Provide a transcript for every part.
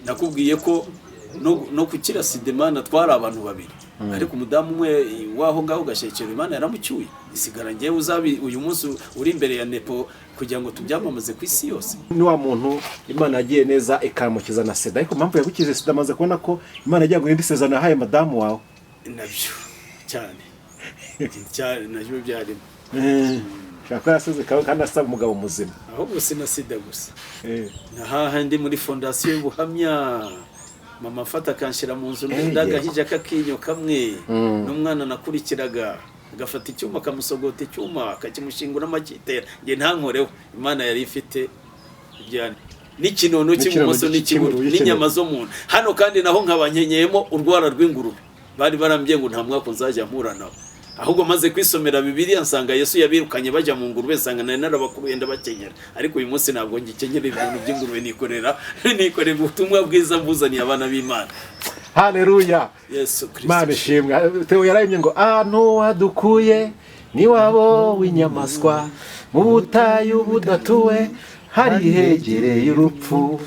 Nakubwiye ko no kukira sida Imana twari abantu babiri, ariko umudamu umwe w'aho ngaho Gashekero Imana yaramucyuye, isigara ngewe uzabi uyu munsi uri imbere ya nepo kugira ngo tubyamamaze ku isi yose. Ni wa muntu Imana yagiye neza ikamukiza na sida, ariko impamvu yagukize sida amaze kubona ko Imana yagiye guhinda isezerano yahaye madamu wawe. Nabyo cyane cyane, nabyo byarimo. Ushobora kuba yarasize kandi asaba umugabo muzima. Ahubwo si na sida gusa, na hahandi muri fondasiyo y'ubuhamya mama afata akanshyira mu nzu ndagahije akakinyo kamwe n'umwana nakurikiraga, agafata icyuma akamusogota icyuma akakimushinguramo akitera, njye ntankoreho. Imana yari ifite ibyana n'ikinono cy'ibumoso n'ikibuno n'inyama zo mu nda hano, kandi naho nkaba nkenyeyemo urwara rw'ingurube. Bari barambwiye ngo nta mwaka nzajya mpura nabo, ahubwo maze kwisomera Bibiliya nsanga Yesu yabirukanye bajya mu ngurube, nsanga nari narabakuruye ndabakenyera. Ariko uyu munsi ntabwo ngikenyera ibintu by'ingurube, nikorera ubutumwa bwiza mbuzaniye abana b'Imana. Haleluya. Yesu Kristo. Imana ishimwe. Theo yararembye ngo ahantu wadukuye ni wabo w'inyamaswa mu butayu budatuwe hari hegereye urupfu,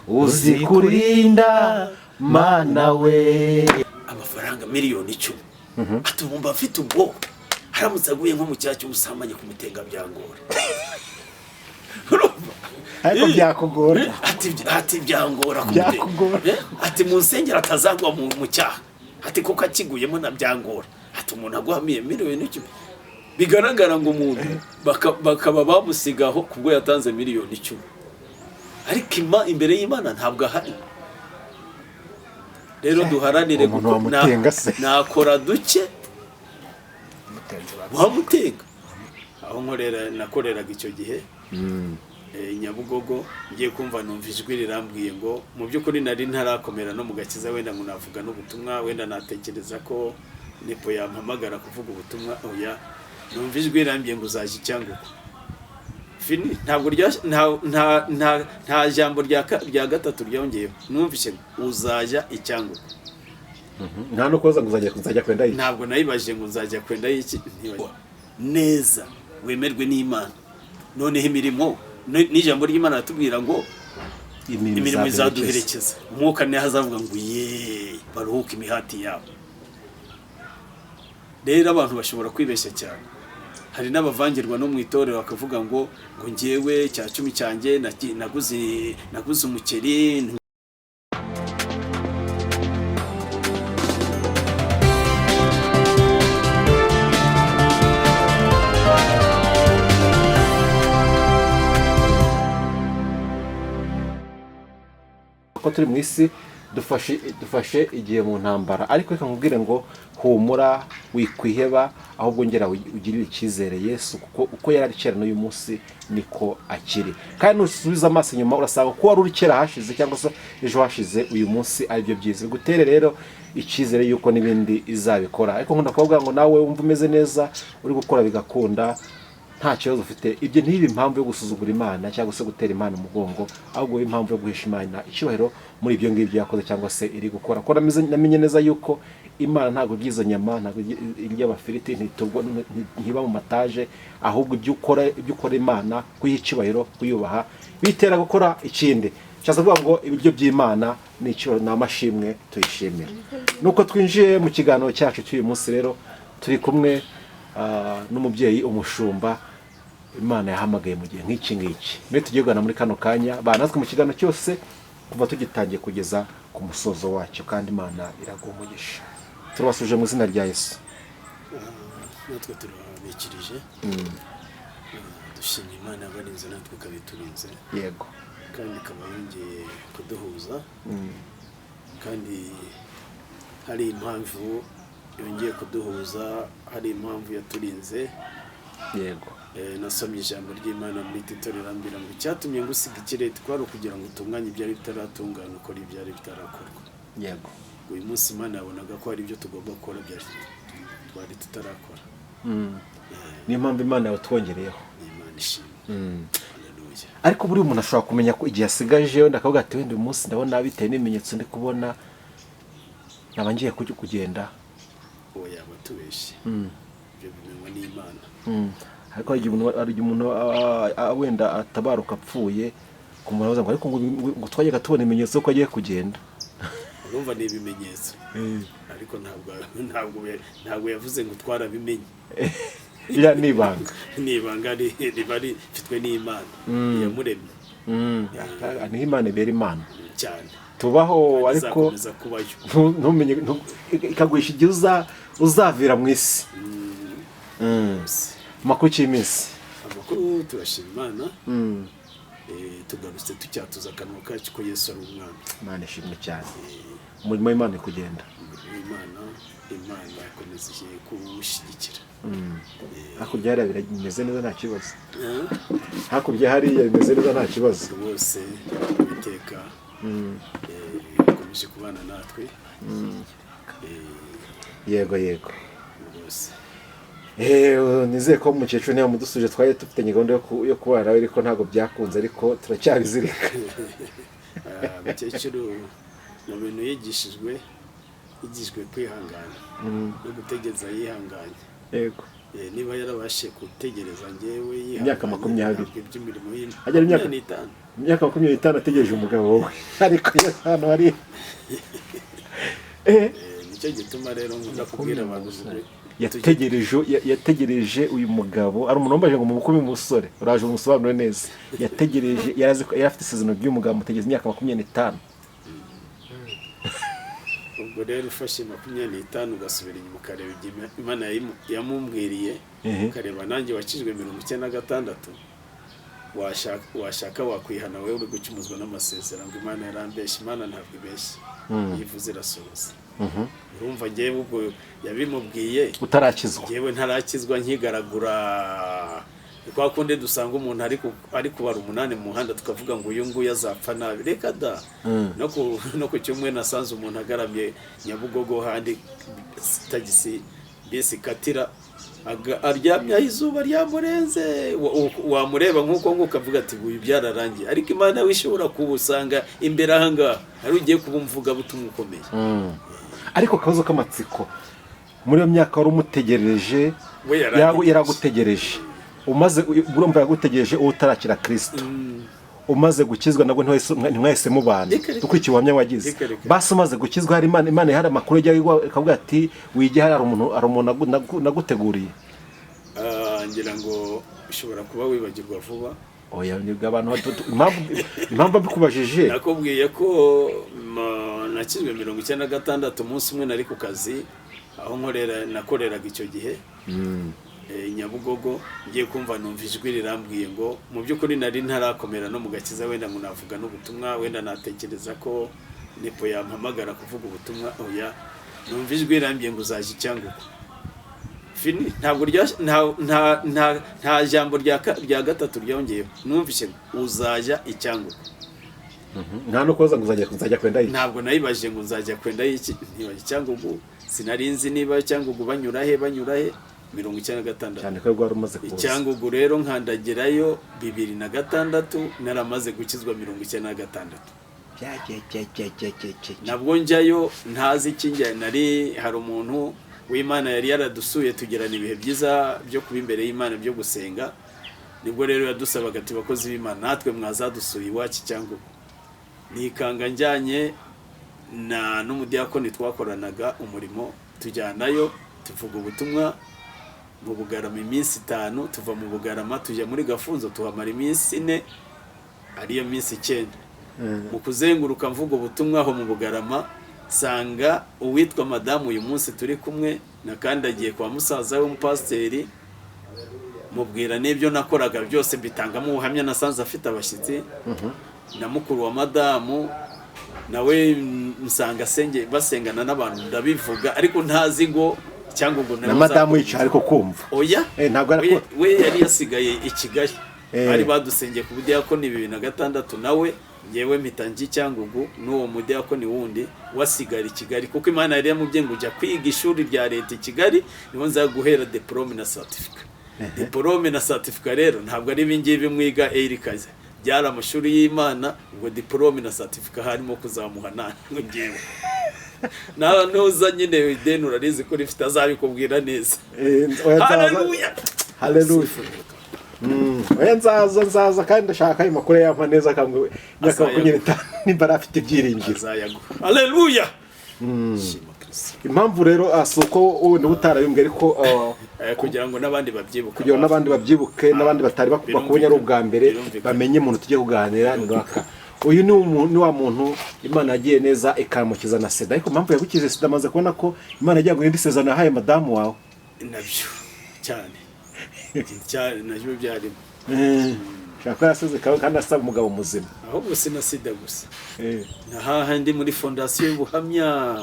uzi kurinda Mana we. Amafaranga 10 miliyoni ati wumva mfite ubwoba haramutse aguye nko mu cyaha cy'ubusambanyi kumutenga byangora. Urumva? Ariko byakugora. Ati byangora kumutenga. Byakugora. Ati mu nsengero atazagwa mu cyaha, ati kuko akiguyemo na byangora, ati umuntu aguhamiye 10 miliyoni bigaragara ngo umuntu bakaba bamusigaho kubwo yatanze 10 miliyoni, ariko imbere y'Imana ntabwo ahari. Rero duharanire Umuntu wamutenga se. Nakora duke wamutenga. Aho nkorera nakoreraga icyo gihe Nyabugogo, ngiye kumva numva ijwi rirambwiye ngo mu by'ukuri nari ntarakomera no mu gakiza, wenda ngo navuga n'ubutumwa, wenda natekereza ko nepo yampamagara kuvuga ubutumwa. Oya, numva ijwi rirambwiye ngo uzajya i Cyangugu. Fini, ntabwo rya nta nta nta nta jambo rya gatatu ryongeyeho, numvise ngo uzajya i Cyangugu. Nta no kubaza ngo uzajya kwenda iki. Ntabwo nayibajije ngo nzajya kwenda iki neza wemerwe n'Imana. Noneho imirimo n'ijambo ry'Imana ratubwira ngo imirimo izaduherekeza. Umwuka niho azavuga ngo ye baruhuke imihati yabo. Rero abantu bashobora kwibeshya cyane, hari n'abavangirwa no mu itorero bakavuga ngo njyewe cya cumi cyanjye naguze umuceri. Ko turi mu isi dufashe igihe mu ntambara, ariko reka nkubwire ngo humura, wikwiheba, ahubwo ngera ugirire icyizere Yesu, kuko uko yari ari kera n'uyu munsi niko akiri. Kandi nusubiza amaso inyuma urasanga ko wari uri kera hashize cyangwa se ejo hashize, uyu munsi aribyo byiza. Bigutere rero icyizere yuko n'ibindi izabikora. Ariko nkunda kuvuga ngo nawe wumva umeze neza, uri gukora bigakunda, nta kibazo ufite, ibyo ntibibe impamvu yo gusuzugura Imana cyangwa se gutera Imana umugongo, ahubwo bibe impamvu yo guhesha Imana icyubahiro muri ibyo ngibyo yakoze cyangwa se iri gukora. Kuko namenye neza yuko Imana ntabwo irya izo nyama, ntabwo irya amafiriti, ntiba mu mataje, ahubwo ibyo ukora Imana, kuyiha icyubahiro, kuyubaha, bitera gukora ikindi. Nshatse kuvuga ngo ibiryo by'Imana ni icyubahiro, ni amashimwe tuyishimira. Nuko twinjiye mu kiganiro cyacu cy'uyu munsi rero, turi kumwe n'umubyeyi umushumba Imana yahamagaye mu gihe nk'iki ngiki. Niyo tugiye kuganira muri kano kanya, banatwe mu kiganiro cyose kuva tugitangiye kugeza ku musozo wacyo, kandi Imana iraguha umugisha. Turabasuje mu izina rya Yesu. Natwe turabikirije. Dushima Imana yabarinze natwe ikabiturinze. Kandi ikaba yongeye kuduhuza. Kandi hari impamvu yongeye kuduhuza, hari impamvu yaturinze. Nasomye ijambo ry'Imana muri Tito rirambwira ngo icyatumye ngusiga ikirere twari ukugira ngo utunganye ibyari bitaratungana, ukore ibyari bitarakorwa. Uyu munsi Imana yabonaga ko hari ibyo tugomba gukora byari twari tutarakora. Niyo mpamvu Imana yawutwongereyeho. Ni Imana ishimwe. Haleluya. Ariko buri umuntu ashobora kumenya ko igihe asigaje, wenda akavuga ati wenda uyu munsi ndabona bitewe n'ibimenyetso ndi kubona naba ngiye kugenda. Uwo yaba atubeshye. Ibyo bimenywa n'Imana. Ariko hari igihe umuntu wenda atabaruka apfuye, Ukumva ngo ariko ngo twajyaga tubona ibimenyetso ko agiye kugenda. Urumva ni ibimenyetso, ariko ntabwo yavuze ngo twarabimenye. Iriya ni ibanga. Ni ibanga riba rifitwe n'Imana yamuremye. Niho Imana ibera Imana cyane. Tubaho ariko izakomeza kubayo. Ntumenye ikaguhisha igihe uzavira mu isi. Amakuru y'iminsi? Amakuru, turashima Imana. Tugarutse tucyatuza akanwa kacu ko Yesu ari umwami. Imana ishimwe cyane, umurimo w'Imana uri kugenda. Umurimo w'Imana, Imana yakomeza kuwushyigikira. Hakurya hariya bimeze neza, nta kibazo. Hakurya hariya bimeze neza, nta kibazo. Rwose Uwiteka yakomeje kubana natwe. Yego yego. Rwose. Nizeye ko umukecuru niba mudusuje, twari dufitanye gahunda yo kubana nawe, ariko ntabwo byakunze, ariko turacyabizirika. Umukecuru mu bintu yigishijwe kwihangana no gutegereza yihanganye. Niba yarabashije gutegereza njyewe yihanganye, Imyaka 20. ntabwo iby'imirimo Agera imyaka 25. Imyaka 25 ategereje umugabo we, ariko iyo hano hari Nicyo gituma rero nkunda kubwira abantu ngo Yategereje uyu mugabo, ari umuntu wambaje ngo mu bukumi umusore uraje umusobanure neza. Yategereje, yarazi ko yari afite isezerano ry'umugabo, amutegereza imyaka 25. Ubwo rero ufashe 25 ugasubira inyuma ukareba igihe Imana yamumbwiriye, ukareba nanjye wakijwe 96, washaka wakwihana wowe uri gucumuzwa n'amasezerano ngo Imana yarambeshye. Imana ntabwo ibeshya, yivuze irasohoza. Urumva ngewe ubwo yabimubwiye utarakizwa. Ngewe ntarakizwa, nkigaragura kwa kundi dusanga umuntu ari kubara umunani mu muhanda tukavuga ngo uyu nguyu azapfa nabi. Reka da. No ku cyumweru nasanze umuntu agaramye Nyabugogo handi tagisi bisi ikatira, aryamye aho izuba ryamurenze. Wamureba nk'uko nguko ukavuga ati uyu byararangiye, ariko Imana we ishobora kuwusanga imbere aha ngaha hari ugiye kuba umuvugabutumwa ukomeye. Ariko akabazo k'amatsiko, muri iyo myaka wari umutegereje, We yarategereje. Yaragutegereje, umaze urumva yagutegereje uwo utarakira Kristo. Umaze gukizwa nabwo ntimwahise mubana? Reka, reka. Dukurikiye ubuhamya wagize. Reka, reka. Basi umaze gukizwa hari Imana ihari amakuru ijya igwa ikavuga ati wijya hari umuntu naguteguriye? Ngira ngo ushobora kuba wibagirwa vuba. Oya, nibwo abantu impamvu mbikubajije. Nakubwiye ko nakizwe 96. Umunsi umwe nari ku kazi aho nkorera, nakoreraga icyo gihe Nyabugogo, ngiye kumva numva ijwi rirambwiye ngo, mu by'ukuri nari ntarakomera no mu gakiza, wenda ngo navuga n'ubutumwa, wenda natekereza ko nepo yampamagara kuvuga ubutumwa. Oya, numva ijwi rirambwiye ngo uzaje i Cyangugu. Fini, ntabwo rya nta nta nta nta jambo rya gatatu ryongeyeho, numvise ngo uzajya i Cyangugu. Nta no kubaza ngo uzajya kwenda iki? Ntabwo nayibajije ngo nzajya kwenda iki, ntibaje Cyangugu, sinari nzi niba Cyangugu banyura he 96. Cyane ko rwari umaze kuza. I Cyangugu rero nkandagirayo 2006, naramaze gukizwa 96. Nabwo njyayo ntazi ikinjya. Nari hari umuntu w'Imana yari yaradusuye, tugirana ibihe byiza byo kuba imbere y'Imana, byo gusenga. Nibwo rero yadusabaga ati bakozi b'Imana, natwe mwazadusuye iwacu Cyangugu. Nikanga njyanye na n'umudiyakoni twakoranaga umurimo, tujyanayo tuvuga ubutumwa mu Bugarama iminsi 5. Tuva mu Bugarama tujya muri Gafunzo, tuhamara iminsi 4, ariyo minsi 9. Mu kuzenguruka mvuga ubutumwa aho mu Bugarama, sanga uwitwa madamu uyu munsi turi kumwe, nakandagiye kwa musaza we w'umupasiteri, mubwira n'ibyo nakoraga byose, mbitangamo ubuhamya. Nasanze afite abashyitsi na mukuru wa madamu nawe, nsanga basengana n'abantu, ndabivuga ariko ntazi ngo cyangwa ngo Na madamu yicaye ariko kumva? Oya. Ntabwo We yari yasigaye i Kigali. Bari badusengeye ku budiyakoni 2006, nawe ngewe mpita njya i Cyangugu n'uwo mudiyakoni wundi wasigara i Kigali, kuko Imana yari yamubwiye ngo ujya kwiga ishuri rya leta i Kigali, niho nza guhera diporome na certificat. Diporome na certificat rero ntabwo ari ibingibi mwiga erikaze, byari amashuri y'Imana. Ubwo diporome na certificat harimo kuzamuha ntabwo ngewe na nuza nyine ideni urarizi ko rifite azabikubwira neza. Oya, Haleluya. Haleluya. Oya, nzaza kandi ndashaka ayo makuru yampa neza, akambwira imyaka 25 nimba yari afite ibyiringiro. Azayaguha. Aleluya, shima Kristo. Impamvu rero si uko wenda uba utarabimbwiye, ariko Kugira ngo n'abandi babyibuke. Kugira ngo n'abandi babyibuke, n'abandi batari bakubonye ari ubwa mbere, bamenye umuntu tugiye kuganira ni runaka. Uyu ni wa muntu Imana yagiye neza ikamukiza na sida. Ariko impamvu yagukize sida, amaze kubona ko Imana yagiye guhinda isezerano yahaye madamu wawe. Nabyo cyane cyane, nabyo byarimo. Ushobora kuba yarasize kawe kandi asaba umugabo muzima. Ahubwo si na sida gusa, na hahandi muri fondasiyo y'ubuhamya,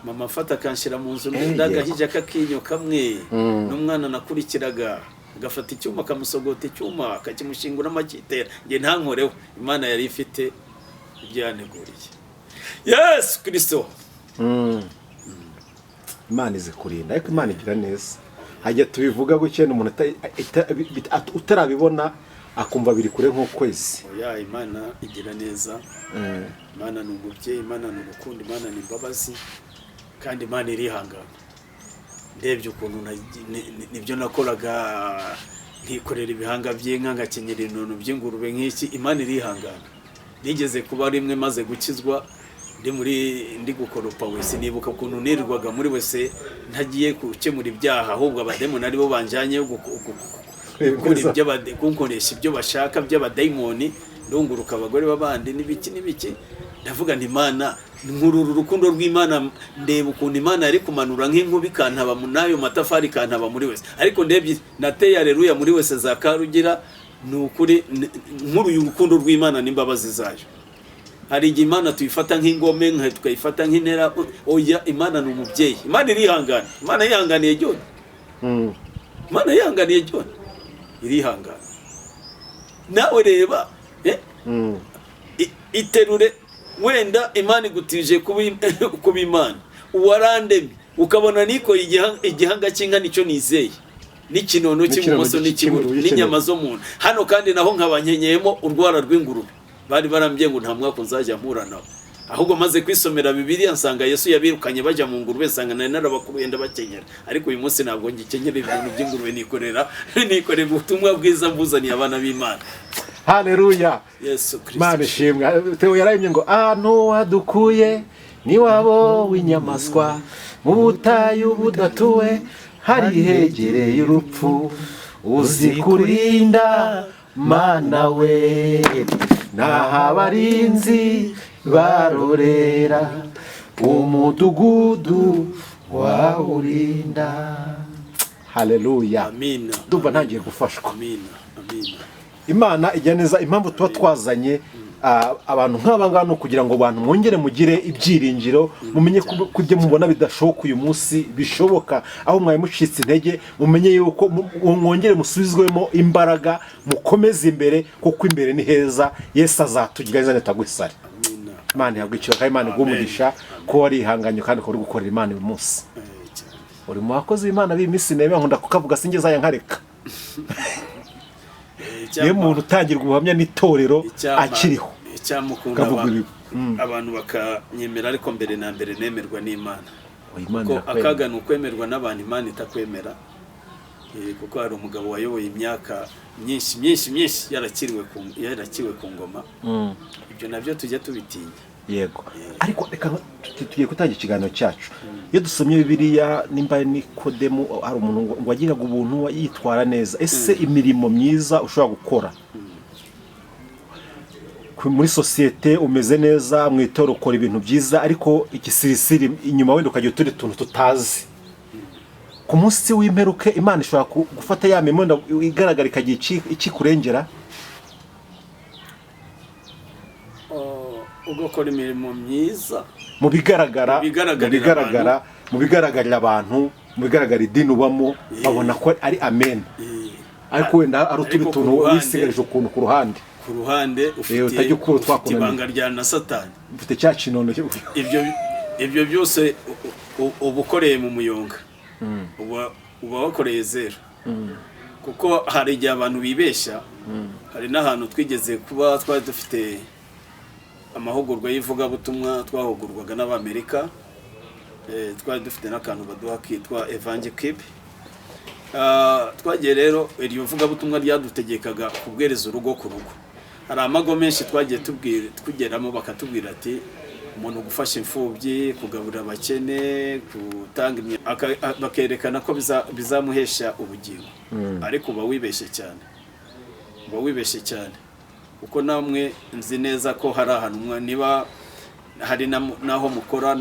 mama afata akanshyira mu nzu ndagahije akakinyo kamwe, n'umwana nakurikiraga agafata icyuma akamusogota icyuma akakimushinguramo akitera, njye ntankoreho. Imana yari ifite ibyo yanteguriye. Yesu Kirisito. Imana izi kurinda, ariko Imana igira neza. Hajya tubivuga gutya, ni umuntu utarabibona akumva biri kure nk'ukwezi. Oya, Imana igira neza. Imana ni umubyeyi, Imana ni urukundo, Imana ni imbabazi, kandi Imana irihangana. Ndebye ukuntu nibyo nakoraga, nkikorera ibihanga by'inka, ngakenyera ibinono by'ingurube nk'iki, Imana irihangana. Nigeze kuba rimwe maze gukizwa, ndi muri ndi gukoropa WC, nibuka ukuntu nirirwaga muri WC ntagiye gukemura ibyaha, ahubwo abademoni aribo banjyanyeyo gukora kunkoresha ibyo bashaka by'abadayimoni, ndunguruka abagore b'abandi n'ibiki n'ibiki. Ndavuga nti: "Imana, nkurura urukundo rw'Imana." Ndeba ukuntu Imana yari kumanura nk'inkuba ikantaba n'ayo matafari, ikantaba muri WC. Ariko ndebye nateye aleluya muri WC za Karugira. Ni ukuri, nkuruye urukundo rw'Imana n'imbabazi zayo. Hari igihe Imana tuyifata nk'ingome, nka tukayifata nk'intera. Oya, Imana ni umubyeyi, Imana irihangana. Imana yihanganiye Jona. Imana yihanganiye Jona, irihangana. Nawe reba, iterure wenda Imana igutije kuba Imana uwarandemye, ukabona nikoye igihanga cy'inka, nicyo nizeye, n'ikinono cy'ibumoso n'ikiburyo, n'inyama zo mu nda hano, kandi naho nkaba nkenyeyemo urwara rw'ingurube. Bari barambwiye ngo nta mwaka nzajya mpura nabo. Ahubwo maze kwisomera Bibiliya, nsanga Yesu yabirukanye bajya mu ngurube, nsanga nari narabakuruye ndabakenyera. Ariko uyu munsi ntabwo ngikenyera ibintu by'ingurube, nikorera ubutumwa bwiza mbuzaniye abana b'Imana. Haleluya. Yesu Kristo. Imana ishimwe. Theo yararembye ngo ahantu wadukuye niwabo w'inyamaswa, mu butayu budatuwe, hari hegereye urupfu. Uzi kurinda Mana we, naho abarinzi barorera, umudugudu wawurinda. Haleluya. Amina. Ndumva ntangiye gufashwa. Amina, amina. Imana ijya neza. Impamvu tuba twazanye abantu nk'aba ngaba ni ukugira ngo abantu mwongere mugire ibyiringiro, mumenye ko ibyo mubona bidashoboka uyu munsi bishoboka. Aho mwari mucitse intege, mumenye yuko mwongere musubizwemo imbaraga, mukomeze imbere, kuko imbere ni heza. Yesu azatugira neza nitagwa isari. Amina. Imana ihabwe icyubahiro kandi Imana iguhe umugisha ko warihanganye kandi ukaba uri gukorera Imana uyu munsi. Cyane. Uri mu bakozi b'Imana b'iyi minsi nemera, nkunda kukavuga, sinjye nkareka. Niyo muntu utangirwa ubuhamya n'itorero akiriho. Icyamukunda Kavuga ibi. abantu bakanyemera, ariko mbere na mbere nemerwa n'Imana. Oya, Imana Ko irakwemera. akaga ni ukwemerwa n'abantu Imana itakwemera. Kuko hari umugabo wayoboye imyaka myinshi myinshi myinshi yarakiriwe ku ngoma. Ibyo nabyo tujya tubitinya. Yego, ariko reka tugiye gutangira ikiganiro cyacu. Iyo dusomye Bibiliya, nimba Nikodemu, hari umuntu ngo wagiraga ubuntu, yitwara neza. Ese imirimo myiza ushobora gukora muri sosiyete, umeze neza mu itorero, ukora ibintu byiza, ariko igisirisiri inyuma wenda ukagira utundi tuntu tutazi, ku munsi w'imperuke Imana ishobora gufata ya mirimo wenda igaragara ikagira ikikurengera? Oh, ugakora imirimo myiza mu bigaragara, Mu bigaragarira mu bigaragara, mu bigaragarira abantu, mu bigaragara idini ubamo, babona ko ari amen, ariko wenda ari utundi Ariko ku tuntu wisigarije ukuntu ku ruhande. Ku ruhande ufite Utajya ukura ufite utwakunaniye. ibanga rya na Satani. Ufite cya kinono Ibyo byose uba ukoreye mu muyonga, uba wakoreye zero. Kuko hari igihe abantu bibeshya. Hari n'ahantu twigeze kuba twari dufite amahugurwa y'ivugabutumwa, twahugurwaga n'Abamerika. Twari dufite n'akantu baduha kitwa Evange Kipe. Twagiye rero, iryo vugabutumwa ryadutegekaga kubwereza urugo ku rugo. Hari amago menshi twagiye tubwira, tugeramo bakatubwira ati umuntu gufasha imfubyi, kugaburira abakene, gutanga bakerekana ko bizamuhesha ubugingo. Ariko uba wibeshye cyane, uba wibeshye cyane, kuko namwe nzi neza ko hari ahantu niba hari n'aho mukora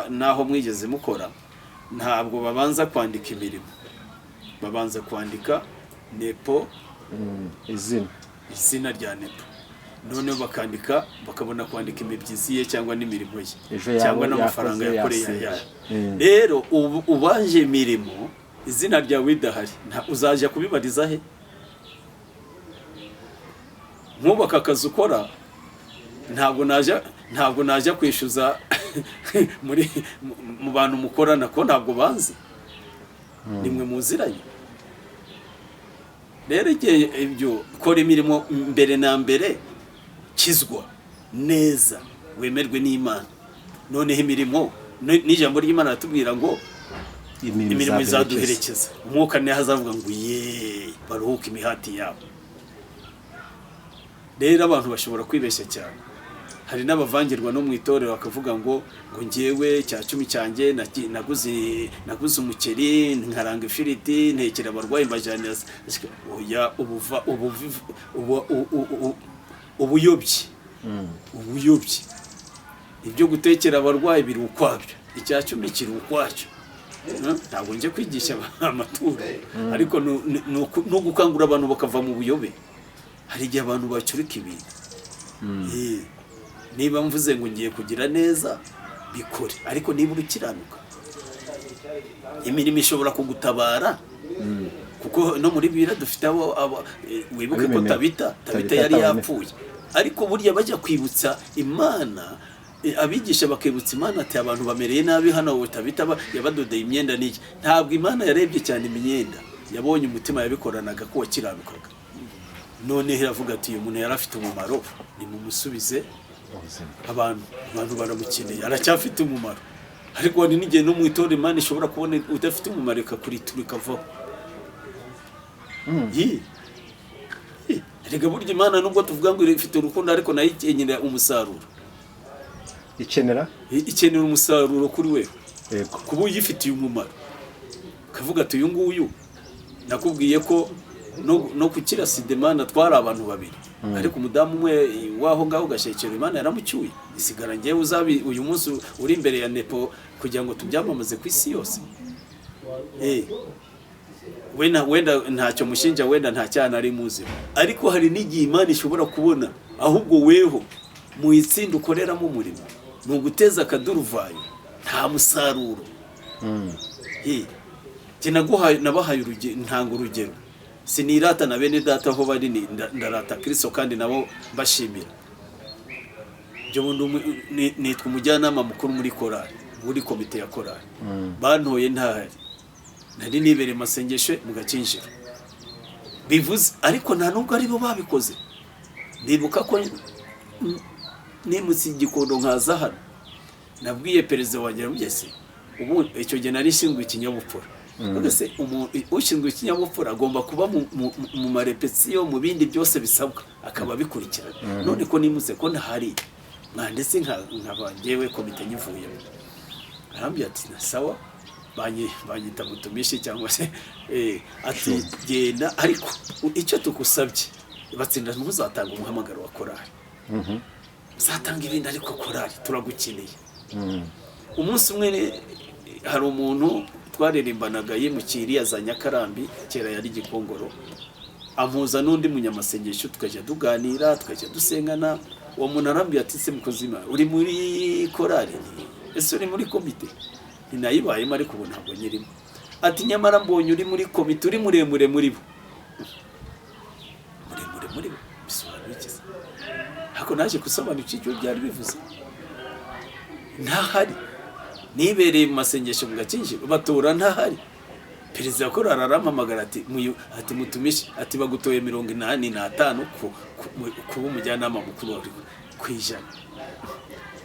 n'aho mwigeze mukora, ntabwo babanza kwandika imirimo, babanza kwandika Nepo. Izina. Izina rya Nepo, noneho bakandika, bakabona kwandika imibyizi ye cyangwa n'imirimo ye Ejo yaba cyangwa n'amafaranga yakoze, yakoreye. yasibye. Yayo rero ubu ubanje imirimo, izina ryawe ridahari, uzajya kubibariza he? Nkubaka akazi ukora, ntabwo najya kwishyuza muri mu bantu mukorana ko ntabwo banzi, nimwe muziranye. Rero igihe ibyo, kora imirimo mbere na mbere, kizwa neza, wemerwe n'Imana, noneho imirimo n'ijambo ry'Imana ratubwira ngo imirimo izaduherekeza. Umwuka niho azavuga ngo ye baruhuke imihati yabo. Rero abantu bashobora kwibeshya cyane. Hari n'abavangirwa no mu itorero, bakavuga ngo njyewe cya 10 cyanjye naguze umuceri, nkaranga ifiriti, ntekera abarwayi, mbajyanira. Oya, ubuva ubu ubuyobye, ubuyobye. Ibyo gutekera abarwayi biri ukwabyo, icya 10 kiri ukwacyo. Ntabwo nje kwigisha amaturo, ariko ni ugukangurira abantu bakava mu buyobe. Hari igihe abantu bacurika ibintu. Niba mvuze ngo ngiye kugira neza, bikore, ariko niba urukiranuka, imirimo ishobora kugutabara, kuko no muri Bibiliya dufite abo wibuke ko Abimenewe. Tabita Tabita yari yatabonetse. yapfuye, ariko burya bajya kwibutsa Imana, abigisha bakibutsa Imana ati abantu bamereye nabi hano, Tabita yabadodeye imyenda n'iki. Ntabwo Imana yarebye cyane imyenda, yabonye umutima yabikoranaga ko wakiranukaga. Noneho iravuga ati uyu muntu yari afite umumaro, nimumusubize Ubuzima. Abantu baramukeneye, aracyafite umumaro. Ariko hari n'igihe no mu itorero Imana ishobora kubona udafite umumaro, ikakuritura ikavaho. Yi. Yi. Erega burya Imana, nubwo tuvuga ngo ifite urukundo, ariko nayo ikenera umusaruro. Ikenera? Ikenera umusaruro kuri wewe, kuba uyifitiye umumaro, ukavuga ati uyu nguyu nakubwiye ko no gukira sida Imana twari abantu babiri, ariko umudamu umwe w'aho ngaho Gashekero Imana yaramucyuye, isigara njyewe uzabi uyu munsi uri imbere ya Nepo kugira ngo tubyamamaze ku isi yose. Wenda ntacyo mushinja, wenda nta cyaha nari muziho, ariko hari n'igihe Imana ishobora kubona ahubwo weho mu itsinda ukoreramo umurimo ni uguteza akaduruvayo, nta musaruro. Njye nabahaye urugero, ntanga urugero, sinirata na bene data aho bari, ndarata Kristo kandi nabo mbashimira. Ibyo bundi nitwa umujyanama mukuru muri korali, muri komite ya korali. Bantoye ntahari, nari nibereye masengesho mu Gakinjiro, bivuze ariko nta nubwo aribo babikoze. Ndibuka ko nimutse Igikondo nkaza hano, nabwiye perezida wanjye, aramubwiye se ubu icyo gihe nari nshinzwe ikinyabupfura. None se ushinzwe ikinyabupfura agomba kuba mu marepetition, mu bindi byose bisabwa akaba abikurikirana. None ko nimutse, ko ntahari, mwandetse nkaba njyewe komite nyivuyemo? Arambwira ati na sawa, banyita mutumishi cyangwa se ati genda, ariko icyo tugusabye batsinda, ntuzatanga umuhamagaro wa korali, uzatanga ibindi, ariko korali turagukeneye. Umunsi umwe hari umuntu twaririmbanaga yimukiye iriya za Nyakarambi, kera yari Gikongoro, ampuza n'undi munyamasengesho, tukajya tuganira, tukajya dusengana. Uwo muntu arambwira ati se mukozi w'Imana, uri muri korali? Nti, ese uri muri komite? Ntinayibayemo, ariko ubu ntabwo nyirimo. Ati nyamara mbonye uri muri komite, uri muremure muri bo. Muremure muri bo bisobanura iki se? Ariko naje gusobanukirwa icyo byari bivuze ntahari, nibereye mu masengesho mu Gakinjiro, batora ntahari. Perezida wa korali arampamagara ati ati mutumishi, ati bagutoye 85 kuba umujyanama mukuru wa ku ijana.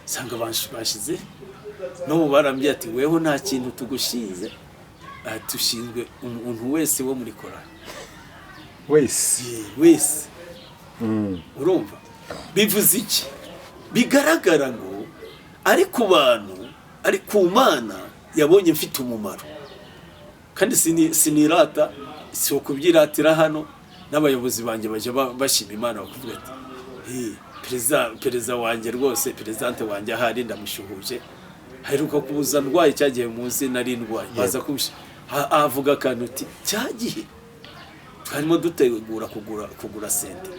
Nsanga bashize n'ubu barambwiye ati weho nta kintu tugushinze. Ati ushinzwe umuntu wese wo muri korali wese. Wese. Urumva bivuze iki? Bigaragara ngo ari ku bantu, ari ku Mana yabonye mfite umumaro. Kandi sinirata, si ukubyiratira hano, n'abayobozi banjye bajya bashima Imana bakavuga ati: "Eh, perezida wanjye rwose, perezidante wanjye ahari ndamushuhuje, aheruka kubuza ndwaye cyagiye muzi nari ndwaye, baza kumusha." Avuga akantu uti cyagihe twarimo dutegura kugura sente,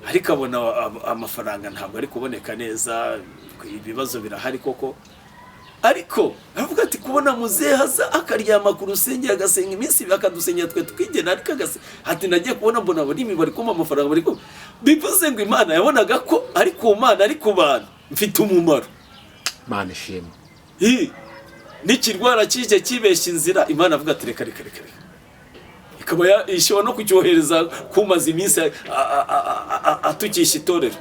ariko abona amafaranga ntabwo ari kuboneka neza, ibibazo birahari koko. Ariko aravuga ati kubona muzehe aza akaryama ku rusengero agasenga iminsi ibiri, akadusengera twe tukigena, ariko ati nagiye kubona mbona abarimi bari kumpa amafaranga, bari kumpa. Bivuze ngo Imana yabonaga ko ari ku Mana, ari ku bantu mfite umumaro. Imana ishimwe. Hi, n'ikirwara kije kibeshya inzira, Imana avuga ati reka reka reka reka, ikaba ishobora no kucyohereza kumaza iminsi atukisha itorero.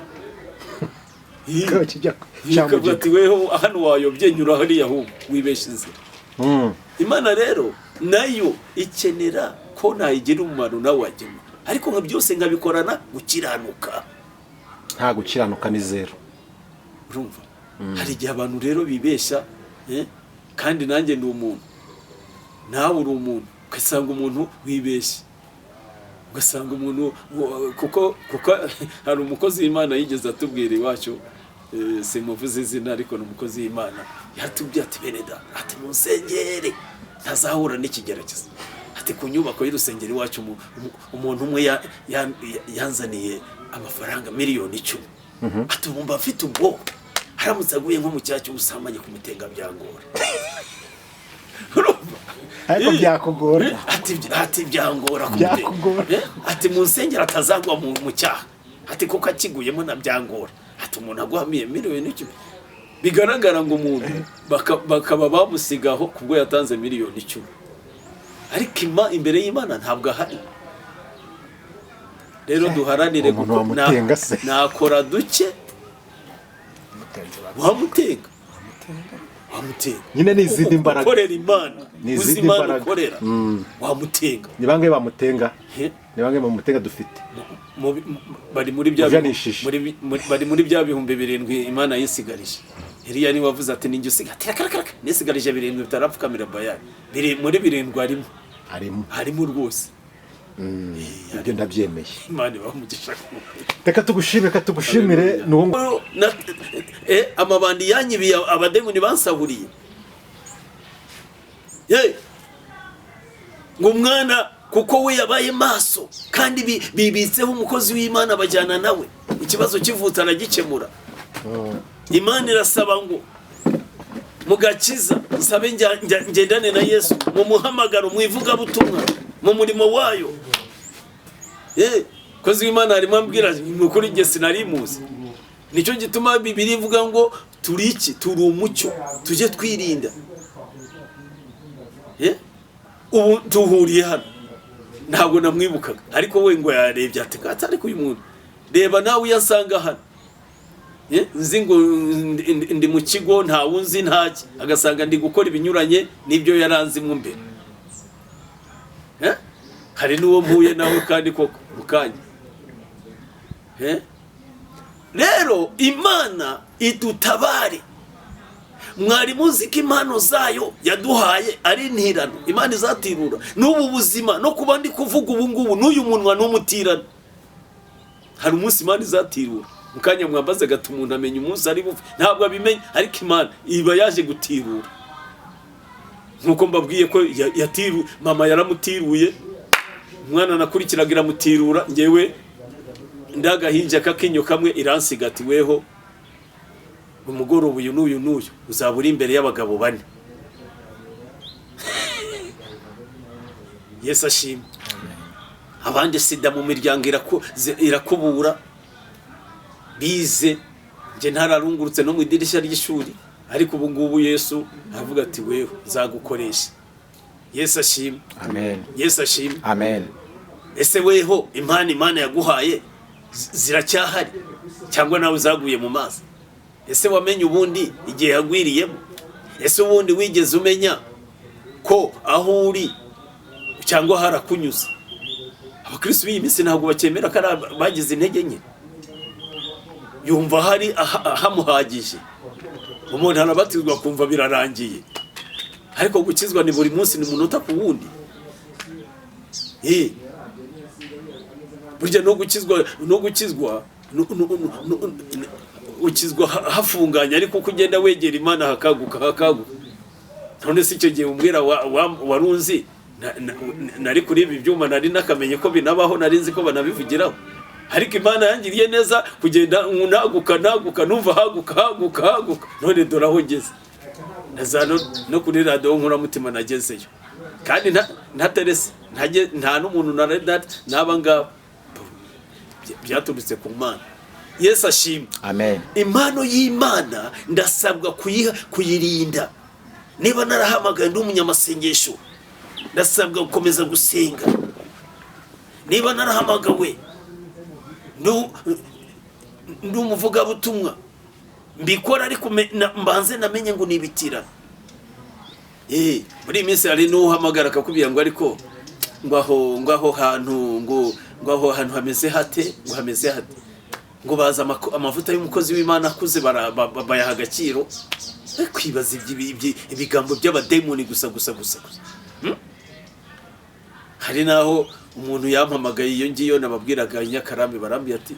Hi. Kikaba kijya Ikavuga ati weho hano wayobye, nyura hariya, ahubwo wibeshya inzira. Imana rero nayo ikenera ko nayigira umumaro nawe wagema, ariko nka byose nkabikorana gukiranuka. Nta gukiranuka ni zero. Urumva hari igihe abantu rero bibeshya, kandi nanjye ndi umuntu, nawe uri umuntu, ugasanga umuntu wibeshya, ugasanga umuntu kuko hari umukozi w'Imana yigeze atubwira iwacu, simuvuze izina ariko ni umukozi w'Imana, yatubwiye ati bene da, ati munsengere ntazahura n'ikigeragezo, ati ku nyubako y'urusengero iwacu umuntu umwe yanzaniye amafaranga 10 miliyoni, ati ubu mba mfite ubwoba haramutse aguye nko mu cyaha cy'ubusambanyi kumutenga byangora. Urumva? Ariko byakugora. Ati byangora kumutenga. Byakugora. Ati mu nsengero atazagwa mu cyaha, ati kuko akiguyemo na byangora, ati umuntu aguhamiye 10 miliyoni, bigaragara ngo umuntu bakaba bamusigaho kubwo yatanze 10 miliyoni, ariko imbere y'Imana ntabwo ahari. Rero duharanire Umuntu wamutenga se? Nakora duke. Wamutenga, wamutenga. Nyine ni izindi mbaraga. Ukorera Imana, Ni uzi izindi Imana mbaraga. ukorera, wamutenga. Ni bangahe bamutenga? He? Ni bangahe bamutenga dufite? Bari muri bya Ujanishije. Bari muri bya 7000 Imana yisigarije. Eliya niwe wavuze ati ninjye usiga, ati reka reka reka, nisigarije 7 bitarapfukamira Bayali. Biri muri 7 harimo. Harimo. Harimo rwose. Ibyo ndabyemeye. Imana ibahe umugisha. Reka tugushime, reka tugushimire, ni uwo Amabandi yanyibiye, abademoni bansahuriye. Ye ngo umwana kuko we yabaye maso kandi bibitseho umukozi w'Imana bajyana nawe, ikibazo kivutse aragikemura. Imana irasaba ngo mu gakiza nsabe ngendane na Yesu mu muhamagaro, mu ivugabutumwa, mu murimo wayo. Kozi w'Imana harimo ambwira ni ukuri, njye sinari muzi. Nicyo gituma Bibiliya ivuga ngo turi iki? Turi umucyo, tujye twirinda. Ubu duhuriye hano ntabwo namwibukaga, ariko we ngo yarebye ati ati ariko uyu muntu reba nawe iyo asanga hano. Nzi ngo ndi mu kigo ntawe unzi ntaki, agasanga ndi gukora ibinyuranye n'ibyo yaranzimo mbere. Hari n'uwo mpuye nawe kandi koko mu kanya. Rero Imana idutabare. Mwari muzi ko impano zayo yaduhaye ari intirano? Imana izatirura n'ubu buzima no kuba ndi kuvuga ubu ngubu n'uyu munwa n'umutirano. Hari umunsi Imana izatirura. Mu kanya mwambaze gato, umuntu amenya umunsi ari bupfe? Ntabwo abimenya, ariko Imana iba yaje gutirura, nkuko mbabwiye ko yatiru mama yaramutiruye, umwana nakurikiraga iramutirura, ngewe ndagahinja kakinyo kamwe iransiga, ati weho umugoroba uyu n'uyu n'uyu uzaba uri imbere y'abagabo bane. Yesu ashimwe. Abandi sida mu miryango irakubura bize, njye ntararungurutse no mu idirishya ry'ishuri, ariko ubu ngubu Yesu aravuga ati weho nzagukoresha. Yesu ashimwe. Amen. Yesu ashimwe. Amen. Ese weho impano Imana yaguhaye ziracyahari cyangwa nawe zaguye mu mazi? Ese wamenye ubundi igihe yagwiriyemo? Ese ubundi wigeze umenya Ko aho uri cyangwa harakunyuze. Abakristo b'iyi minsi ntabwo bakemera ko ari bagize intege nke, yumva hari hamuhagije. Umuntu arabatizwa akumva birarangiye, ariko gukizwa ni buri munsi, ni munota ku wundi. Burya no gukizwa ukizwa hafunganye, ariko uko ugenda wegera Imana hakaguka. None se icyo gihe umbwira warunzi nari kuri ibi byuma, nari nakamenye ko binabaho, nari nzi ko banabivugiraho, ariko Imana yangiriye neza kugenda naguka numva haguka, none dore aho ngeze. Naza no kuri radiyo Nkuramutima nagezeyo, kandi ntaterese nta n'umuntu n'aba ngaba, byaturutse ku Mana. Yesu ashimwe. Amen. Impano y'Imana ndasabwa kuyirinda. Niba narahamagaye ndi umunyamasengesho, ndasabwa gukomeza gusenga. Niba narahamagawe ndi umuvugabutumwa, mbikora, ariko mbanze namenye ngo nibitirana. Muri iyi minsi hari n'uhamagara akakubwira ngo ariko ngo aho hantu ngo aho hantu hameze hate, ngo hameze hate, ngo baza amavuta y'umukozi w'Imana akuze bayaha agaciro. Kwibaza ibigambo by'abademoni gusa gusa gusa gusa. Hari naho umuntu yampamagaye iyo ngiyo nababwiraga Nyakarambi, barambwira ati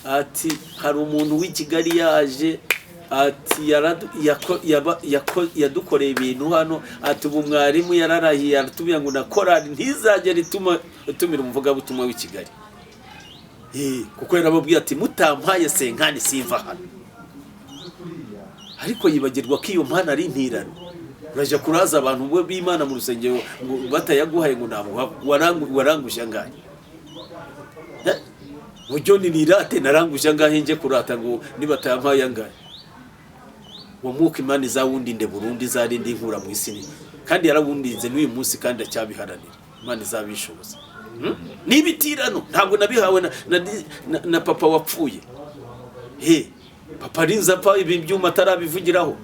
ati hari umuntu w'i Kigali yaje, ati yadukoreye ibintu hano, ati ubu mwarimu yararahiye aratubwira ngo na korali ntizagera itumira umuvugabutumwa w'i Kigali. Kuko yarababwiye ati mutampaye senkani simva hano. Ariko yibagirwa ko iyo mpano ari intirano. Urajya kuraza abantu b'Imana mu rusengero ngo batayaguhaye, ngo ntabwo waranguje angahe? Buryo ni nirate naranguje angahe nje kurata ngo nibatayampaye angahe? Uwo mwuka Imana izawundinde burundu, izarinde inkura mu isi nini, kandi yarawundinze n'uyu munsi, kandi acyabiharanira. Imana izabishoboza. N'ibitirano ntabwo nabihawe na papa wapfuye. Papa arinze apfa ibi byuma atarabivugiraho,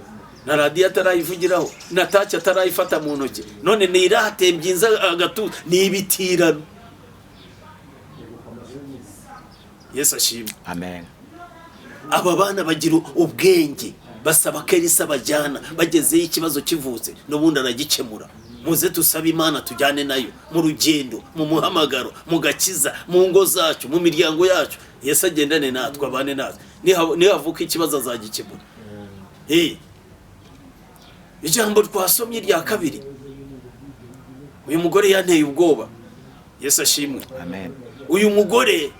na radiyo atarayivugiraho, na taki atarayifata mu ntoki, none nirate mbyinza agatuza. Ni ibitirano. Yesu ashimwe. Amen. Aba bana bagira ubwenge, basaba ko Elisa bajyana, bagezeyo ikibazo kivutse n'ubundi aragikemura. Muze tusabe Imana tujyane nayo mu rugendo, mu muhamagaro, mu gakiza, mu ngo zacu, mu miryango yacu. Yesu agendane natwe, abane natwe. Nihavuka ikibazo azagikemura. Ijambo twasomye rya kabiri, uyu mugore yanteye ubwoba. Yesu ashimwe. Amen. Uyu mugore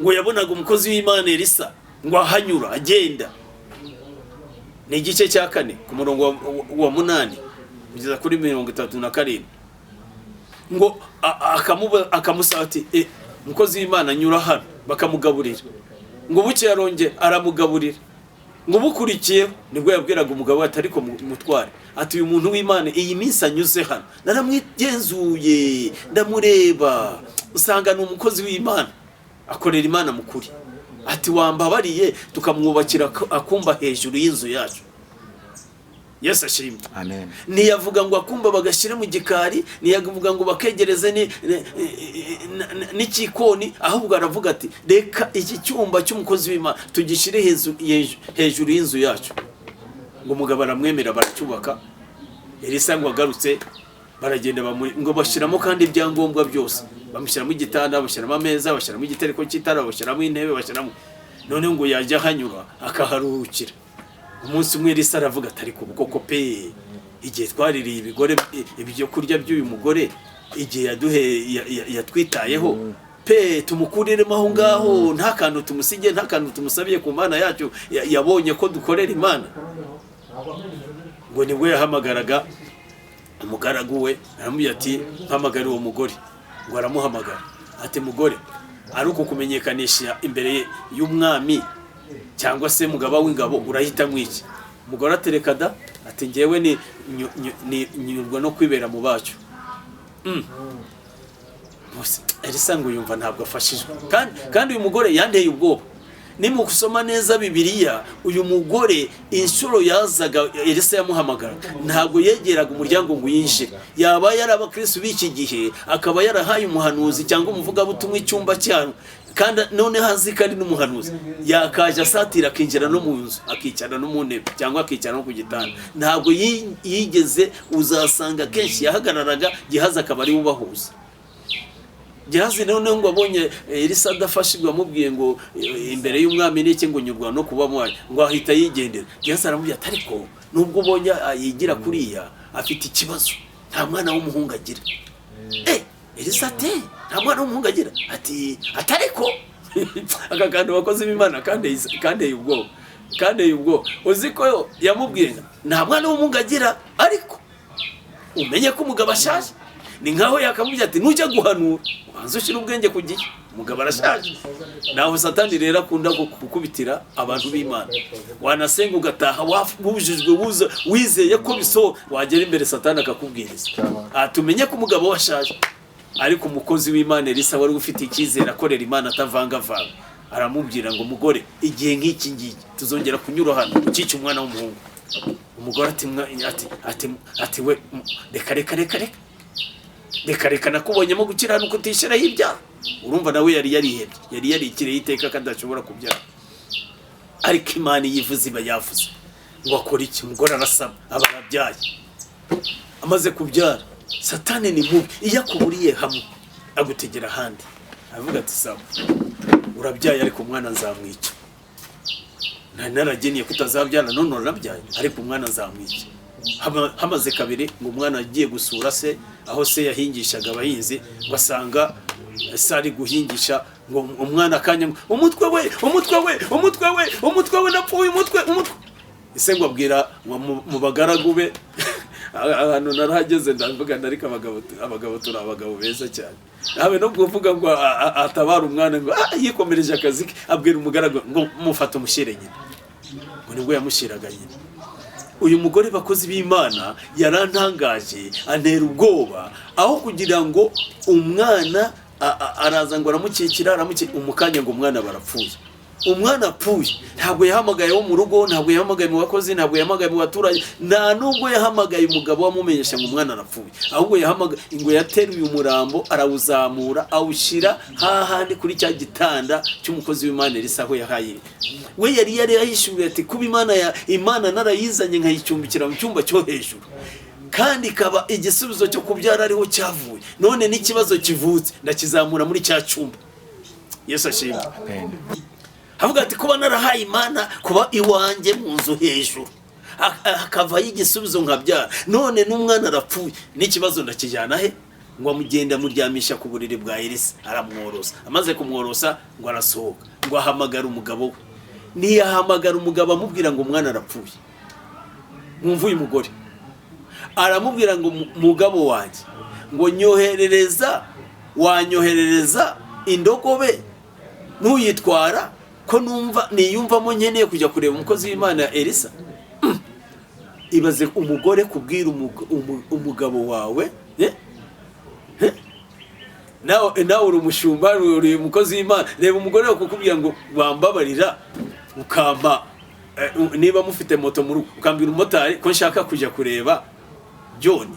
ngo yabonaga umukozi w'Imana Elisa ngo ahanyura agenda. Ni igice cya 4 ku murongo wa 8 kugeza kuri 37. Ngo akamusaba ati umukozi w'Imana anyura hano, bakamugaburira. Ngo buke yaronge aramugaburira. Ngo bukurikiye nibwo yabwiraga umugabo ati ariko mutware, ati uyu muntu w'Imana iyi minsi anyuze hano naramwigenzuye ndamureba, usanga ni umukozi w'Imana, akorera Imana mukuri. Ati wambabariye tukamwubakira akumba hejuru y'inzu yacu. Yesu ashimwe. Amen. Ntiyavuga ngo akumba bagashyire mu gikari, ntiyavuga ngo bakegereze n'ikikoni, ahubwo aravuga ati reka iki cyumba cy'umukozi w'Imana tugishyire hejuru y'inzu yacu. Ngo umugabo aramwemera baracyubaka. Elisa ngo agarutse baragenda ngo bashyiramo kandi ibyangombwa byose, bamushyiramo igitanda, bashyiramo ameza, bashyiramo igitereko cy'itara, bashyiramo intebe, bashyiramo. None ngo yajya ahanyura akaharuhukira. Umunsi umwe Elisa aravuga ati ariko koko pe, igihe twaririye ibigore ibyo kurya by'uyu mugore, igihe yatwitayeho pe, tumukuriremo aho ngaho, nta kantu tumusige, nta kantu tumusabiye ku Mana yacu, yabonye ko dukorera Imana. Ngo nibwo yahamagaraga umugaragu we, aramubwira ati mpamagare uwo mugore. Ngo aramuhamagara ati mugore, ari uko kumenyekanisha imbere y'umwami cyangwa se mugaba w'ingabo urahitamo iki? Umugore atereka da, ati ngewe ni nyurwa no kwibera mu bacu. Elisa ngo yumva ntabwo afashijwe. Kandi uyu mugore yanteye ubwoba. Nimusoma neza Bibiliya, uyu mugore inshuro yazaga Elisa yamuhamagara, ntabwo yegeraga umuryango ngo yinjire. Yaba yari abakristo b'iki gihe, akaba yarahaye umuhanuzi cyangwa umuvugabutumwa icyumba cyayo, kandi noneho azi kandi n'umuhanuzi, yakaje asatira akinjira no mu nzu, akicara no mu ntebe cyangwa akicara no ku gitanda. Ntabwo yigeze. Uzasanga kenshi yahagararaga, Gihazi akaba ari we ubahuza. Gihazi noneho ngo abonye Elisa adafashijwe, amubwiye ngo imbere y'umwami n'iki, ngo nyurwa no kuba mwayo, ngo ahita yigendera. Gihazi aramubwira ati: "Ariko nubwo ubonye yigira kuriya, afite ikibazo, nta mwana w'umuhungu agira." Elisa ati: "Nta mwana w'umuhungu agira?" Ati: "Atariko aka kantu, bakozi b'Imana, kandeye ubwoba, kandeye ubwoba." Uzi ko yamubwiye ngo nta mwana w'umuhungu agira, ariko umenye ko umugabo ashaje. Ni nkaho yakamubwira ati: "Nujya guhanura, ubanza ushyire ubwenge ku gihe, umugabo arashaje." Naho Satani rero akunda gukubitira abantu b'Imana. Wanasenga ugataha wujujwe, wizeye ko biso, wagera imbere Satani akakubwiriza tumenye ko umugabo we ashaje. Ariko umukozi w'Imana Elisa, wari ufite icyizere, akorera Imana atavangavanga, aramubwira ngo: "Mugore, igihe nk'iki ngiki tuzongera kunyura hano ukica umwana w'umuhungu." Umugore ati ati we reka, reka, reka, reka, reka, reka, nakubonyemo gukiranuka, utishyiraho ibyaha." Urumva nawe yari yarihebye, yari yarikiriye iteka ko adashobora kubyara. Ariko Imana iyo ivuze iba yavuze. Ngo akora iki? Umugore arasama, aba arabyaye. Amaze kubyara, Satani ni mubi, iyo akuburiye hamwe agutegera ahandi. Aravuga ati: "Sawa, urabyaye, ariko umwana nzamwica. Nari narageniye kutazabyara, none urabyaye, ariko umwana nzamwica." Hamaze kabiri, ngo umwana agiye gusura se aho se yahingishaga abahinzi, ngo asanga se ari guhingisha, ngo umwana akanya ngo: "Umutwe we, umutwe we, umutwe we, umutwe we, napfuye, umutwe, umutwe!" Ese ngo abwira ngo mu bagaragu be. Ahantu narahageze ndavuga, ariko abagabo turi abagabo beza cyane. Habe no kuvuga ngo atabara umwana, ngo yikomereje akazi ke, abwira umugaragu ngo: "Mufate umushyire nyina." Ngo nibwo yamushyiraga nyina. Uyu mugore, bakozi b'Imana, yarantangaje, antera ubwoba. Aho kugira ngo umwana araza ngo aramukikira, aramukikira, umukanya ngo umwana barapfuye. Umwana apfuye, ntabwo yahamagaye wo mu rugo, ntabwo yahamagaye mu bakozi, ntabwo yahamagaye mu baturage, nta nubwo yahamagaye umugabo wamumenyesha ngo umwana arapfuye. Ahubwo yahamagaye ngo yateruye umurambo, arawuzamura, awushyira hahandi kuri cya gitanda cy'umukozi w'Imana Elisa, aho yahaye we yari yahishuriye ati: "Kuba Imana ya Imana narayizanye nkayicumbikira mu cyumba cyo hejuru, kandi ikaba igisubizo cyo kubyara ariho cyavuye, none n'ikibazo kivutse ndakizamura muri cya cyumba." Yesu ashimwe. Avuga ati: "Kuba narahaye Imana kuba iwanjye mu nzu hejuru, hakavayo igisubizo nkabyara, none n'umwana arapfuye, n'ikibazo ndakijyana he?" Ngo amugenda amuryamisha ku buriri bwa Elisa, aramworosa. Amaze kumworosa, ngo arasohoka, ngo ahamagara umugabo we. Ntiyahamagara umugabo amubwira ngo umwana arapfuye. Mwumva uyu mugore aramubwira ngo: "Mugabo wanjye, ngo nyoherereza, wanyoherereza indogobe ntuyitwara, ko numva niyumvamo nkeneye kujya kureba umukozi w'Imana Elisa." Ibaze umugore kubwira umugabo wawe, eh? Eh? Nawe uri umushumba, uri umukozi w'Imana, reba umugore wawe kukubwira ngo: "Wambabarira ukampa, niba mufite moto mu rugo, ukambwira umumotari ko nshaka kujya kureba John."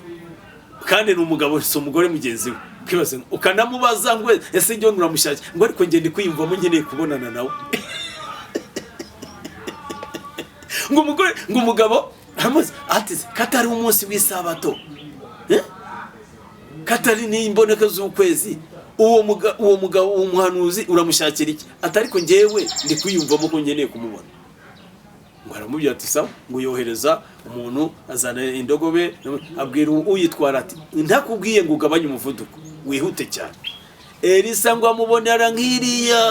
Kandi ni umugabo, si umugore mugenzi we. Ukibaza ngo, ukanamubaza ngo: "Ese John uramushakira?" Ngo: "Ariko njye ndi kwiyumvamo nkeneye kubonana nawe." Ngo umugore, ngo umugabo aramubaza ati: "Katari umunsi w'isabato, eh? Katari n'imboneko z'ukwezi, uwo mugabo, uwo muhanuzi uramushakira iki?" Ati: "Ariko njyewe ndi kwiyumvamo ko nkeneye kumubona." Ngo aramubwira ati: "Sawa." Ngo yohereza umuntu azana indogobe, abwira uyitwara ati: "Ntakubwiye ngo ugabanye umuvuduko, wihute cyane." Elisa ngo amubonera nk'iriya,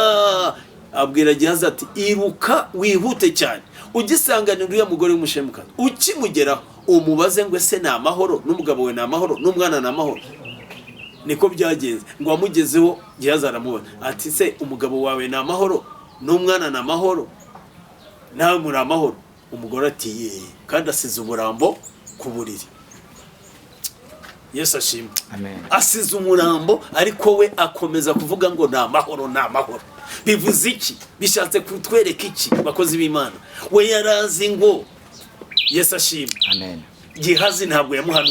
abwira Gihazi ati: "Iruka wihute cyane, ugisanganira uriya mugore w'umushemukazi, ukimugeraho umubaze ngo ese ni amahoro, n'umugabo we ni amahoro, n'umwana ni amahoro?" Niko byagenze. Ngo wamugezeho, Gihazi aramubaza ati: "Se umugabo wawe ni amahoro, n'umwana ni amahoro, nawe muri amahoro?" Umugore ati: "Ye." Kandi asize umurambo ku buriri. Yesu ashimwe. Amen. Asize umurambo, ariko we akomeza kuvuga ngo ni amahoro, ni amahoro. Bivuze iki? Bishatse kutwereka iki, bakozi b'Imana? We yarazi ngo, Yesu ashimwe. Amen. Gihazi ntabwo yamuhanuriye.